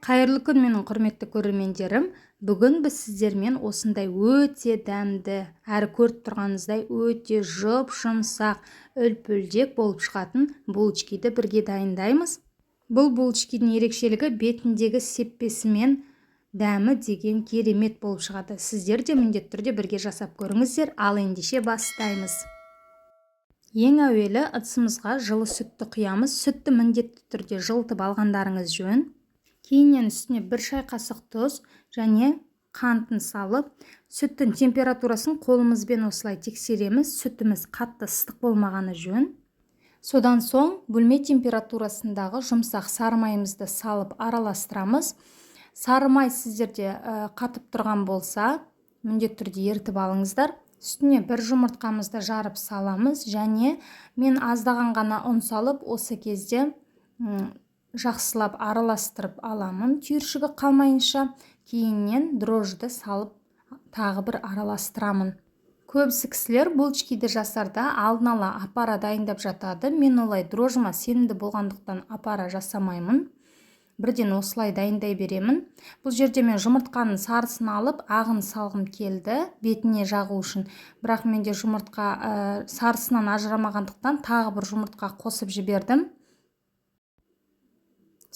Қайырлы күн, менің құрметті көрермендерім! Бүгін біз сіздермен осындай өте дәмді әрі көріп тұрғаныңыздай өте жұп-жұмсақ, үлпілдек болып шығатын булочкиді бірге дайындаймыз. Бұл булочкидің ерекшелігі бетіндегі сеппесімен дәмі деген керемет болып шығады. Сіздер де міндетті түрде бірге жасап көріңіздер. Ал ендеше бастаймыз. Ең әуелі ыдысымызға жылы сүтті құямыз. Сүтті міндетті түрде жылытып алғандарыңыз жөн. Кейіннен үстіне 1 шай қасық тұз және қантын салып, сүттің температурасын қолымызбен осылай тексереміз. Сүтіміз қатты ыстық болмағаны жөн. Содан соң бөлме температурасындағы жұмсақ сары майымызды салып араластырамыз. Сары май сіздерде қатып тұрған болса, міндетті түрде ерітіп алыңыздар. Үстіне 1 жұмыртқамызды жарып саламыз және мен аздаған ғана ұн салып, осы кезде жақсылап араластырып аламын, түйіршігі қалмайынша. Кейіннен дрожжиді салып, тағы бір араластырамын. Көбісі кісілер булочкиді жасарда алдын ала опара дайындап жатады. Мен олай дрожжыма сенімді болғандықтан опара жасамаймын, бірден осылай дайындай беремін. Бұл жерде мен жұмыртқаның сарысын алып, ағын салғым келді бетіне жағу үшін, бірақ менде жұмыртқа сарысынан ажырамағандықтан тағы бір жұмыртқа қосып жібердім.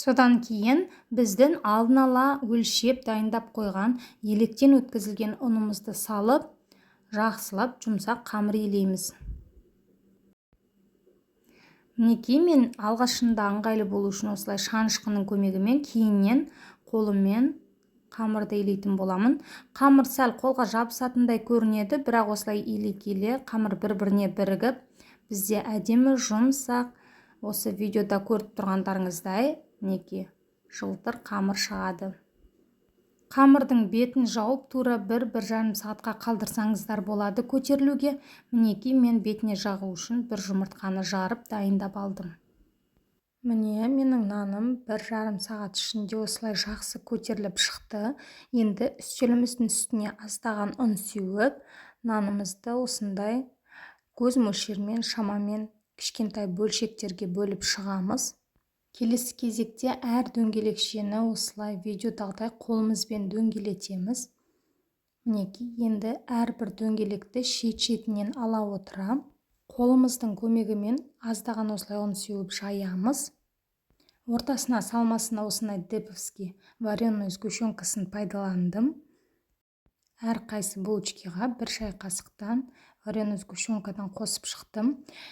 Содан кейін біздің алдын ала өлшеп дайындап қойған електен өткізілген ұнымызды салып, жақсылап жұмсақ қамыр илейміз. Мінекей, мен алғашында ыңғайлы болу үшін осылай шанышқының көмегімен, кейіннен қолыммен қамырды илейтін боламын. Қамыр сәл қолға жабысатындай көрінеді, бірақ осылай илей келе қамыр бір-біріне бірігіп, бізде әдемі жұмсақ, осы видеода көріп тұрғандарыңыздай, мінекей, жылтыр қамыр шығады. Қамырдың бетін жауып, тура 1-1,5 сағатқа қалдырсаңыздар болады көтерілуге. Мінекей, мен бетіне жағу үшін бір жұмыртқаны жарып дайындап алдым. Міне, менің наным 1,5 сағат ішінде осылай жақсы көтеріліп шықты. Енді үстеліміздің үстіне аздаған ұн сеуіп, нанымызды осындай көз мөлшерімен шамамен кішкентай бөлшектерге бөліп шығамыз. Келесі кезекте әр дөңгелекшені осылай видеодағыдай қолымызбен дөңгелетеміз. Мінекей, енді әрбір дөңгелекті шет-шетінен ала отыра, қолымыздың көмегімен аздаған осылай ұн сеуіп жаямыз. Ортасына салмасына осындай деповский вареный сгущенкасын пайдаландым. Әрқайсы булочкиға 1 шай қасықтан вареный сгущенкадан қосып шықтым.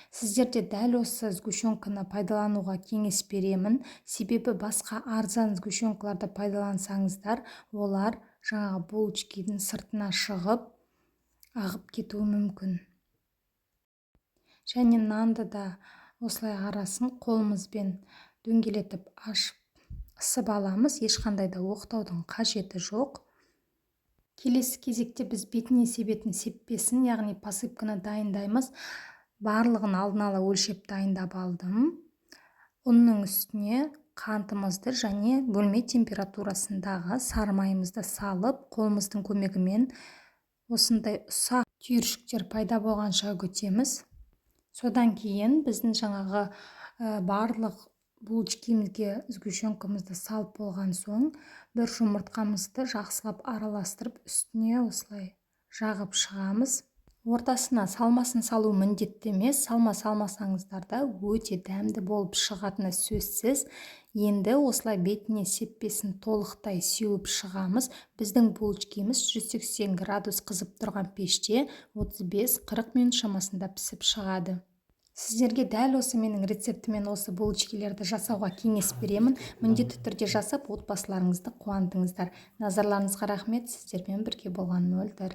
Сіздерде дәл осы сгущенканы пайдалануға кеңес беремін, себебі басқа арзан сгущенкаларды пайдалансаңыздар, олар жаңағы булочкидің сыртына шығып, ағып кетуі мүмкін. Және нанды да осылай арасын қолымызбен дөңгелетіп ашып, ысып аламыз. Ешқандай да оқтаудың қажеті жоқ. Келесі кезекте біз бетіне себетін сеппесін, яғни посыпканы дайындаймыз. Барлығын алдын ала өлшеп дайындап алдым. Ұнның үстіне қантымызды және бөлме температурасындағы сары майымызды салып, қолымыздың көмегімен осындай ұсақ түйіршіктер пайда болғанша үгітеміз. Содан кейін біздің жаңағы барлық булочкимізге сгущенкамызды салып болған соң, бір жұмыртқамызды жақсылап араластырып, үстіне осылай жағып шығамыз. Ортасына салмасын салу міндетті емес, салма салмасаңыздар да өте дәмді болып шығатыны сөзсіз. Енді осылай бетіне сеппесін толықтай сеуіп шығамыз. Біздің булочкиміз 180 градус қызып тұрған пеште 35-40 минут шамасында пісіп шығады. Сіздерге дәл осы менің рецептімен осы булочкилерді жасауға кеңес беремін. Міндетті түрде жасап, отбасыларыңызды қуантыңыздар. Назарларыңызға рахмет. Сіздермен бірге болған Мөлдір.